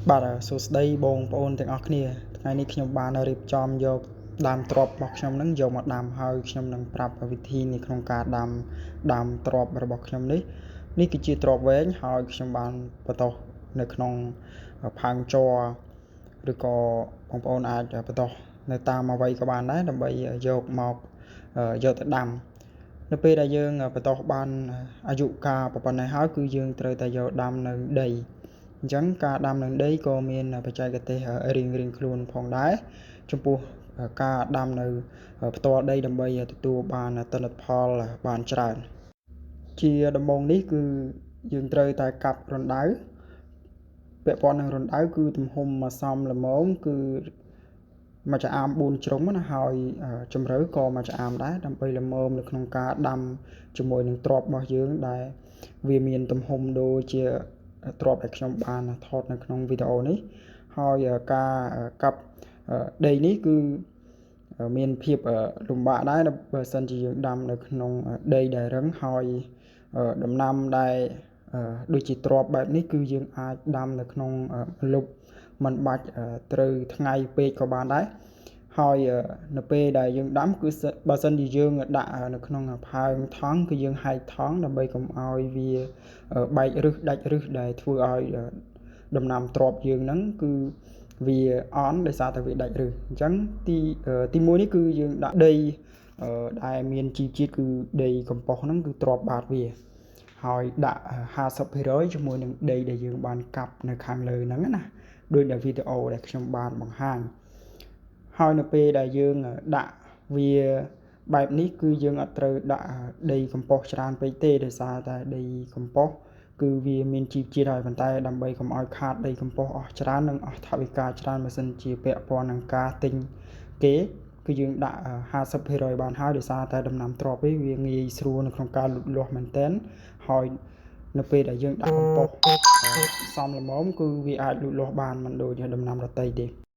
បាទសួស្តីបងប្អូនទាំងអស់គ្នាថ្ងៃនេះខ្ញុំបានរៀបចំយកដើមទ្រាប់របស់ខ្ញុំនឹងយកមកដាំហើយខ្ញុំនឹងប្រាប់វិធីនៅក្នុងការដាំដើមទ្រាប់របស់ខ្ញុំនេះនេះគឺជាទ្រាប់វែងហើយខ្ញុំបានបន្ទោសនៅក្នុងផើងជ័រឬក៏បងប្អូនអាចបន្ទោសនៅតាមអ្វីក៏បានដែរដើម្បីយកមកយកទៅដាំនៅពេលដែលយើងបន្ទោសបានអាយុកាលប៉ុណ្ណេះហើយគឺយើងត្រូវតែយកដាំនៅដីអញ្ចឹងការដាំនឹងដីក៏មានបច្ចេកទេសរៀងៗខ្លួនផងដែរចំពោះការដាំនៅផ្ទាល់ដីដើម្បីទទួលបានទិន្នផលបានច្រើនជាដំបូងនេះគឺយើងត្រូវតែកាប់រណ្ដៅពាក់ព័ន្ធនឹងរណ្ដៅគឺទំហំមួយសមល្មមគឺមួយចាអាម4ជ្រុងណាហើយជម្រៅក៏មួយចាអាមដែរដើម្បីល្មមនៅក្នុងការដាំជាមួយនឹងទ្រាប់របស់យើងដែលវាមានទំហំដូចជាទ្រាប់ដែលខ្ញុំបានថតនៅក្នុងវីដេអូនេះហើយការកាប់ដីនេះគឺមានភាពលំបាកដែរបើសិនជាយើងដាំនៅក្នុងដីដែលរឹងហើយដំណាំដែលដូចជាទ្រាប់បែបនេះគឺយើងអាចដាំនៅក្នុងម្លប់មិនបាច់ត្រូវថ្ងៃពេកក៏បានដែរហើយនៅពេលដែលយើងដាំគឺបើសិនជាយើងដាក់នៅក្នុងផើងថង់គឺយើងហែកថង់ដើម្បីកុំឲ្យវាបែកឫសដាច់ឫសដែលធ្វើឲ្យដំណាំទ្រាប់យើងហ្នឹងគឺវាអន់ដោយសារតែវាដាច់ឫសអញ្ចឹងទីទី1នេះគឺយើងដាក់ដីដែលមានជីជាតិគឺដីកំប៉ុស្តហ្នឹងគឺទ្រាប់បាតវាហើយដាក់50%ជាមួយនឹងដីដែលយើងបានកាប់នៅខាងលើហ្នឹងណាដោយដែលវីដេអូដែលខ្ញុំបានបង្ហាញហើយនៅពេលដែលយើងដាក់វាបែបនេះគឺយើងអត់ត្រូវដាក់ដីកំប៉ុស្តច្រើនពេកទេដោយសារតែដីកំប៉ុស្តគឺវាមានជីជាតិហើយប៉ុន្តែដើម្បីកុំឲ្យខាតដីកំប៉ុស្តអស់ច្រើននិងអស់ថវិកាច្រើនបើសិនជាពាក់ព័ន្ធនឹងការទិញគេគឺយើងដាក់50%បានហើយដោយសារតែដំណាំទ្រាប់នេះវាងាយស្រួលនៅក្នុងការលូតលាស់មែនទែនហើយនៅពេលដែលយើងដាក់កំប៉ុស្តសមល្មមគឺវាអាចលូតលាស់បានមិនដូចដំណាំដទៃទេ។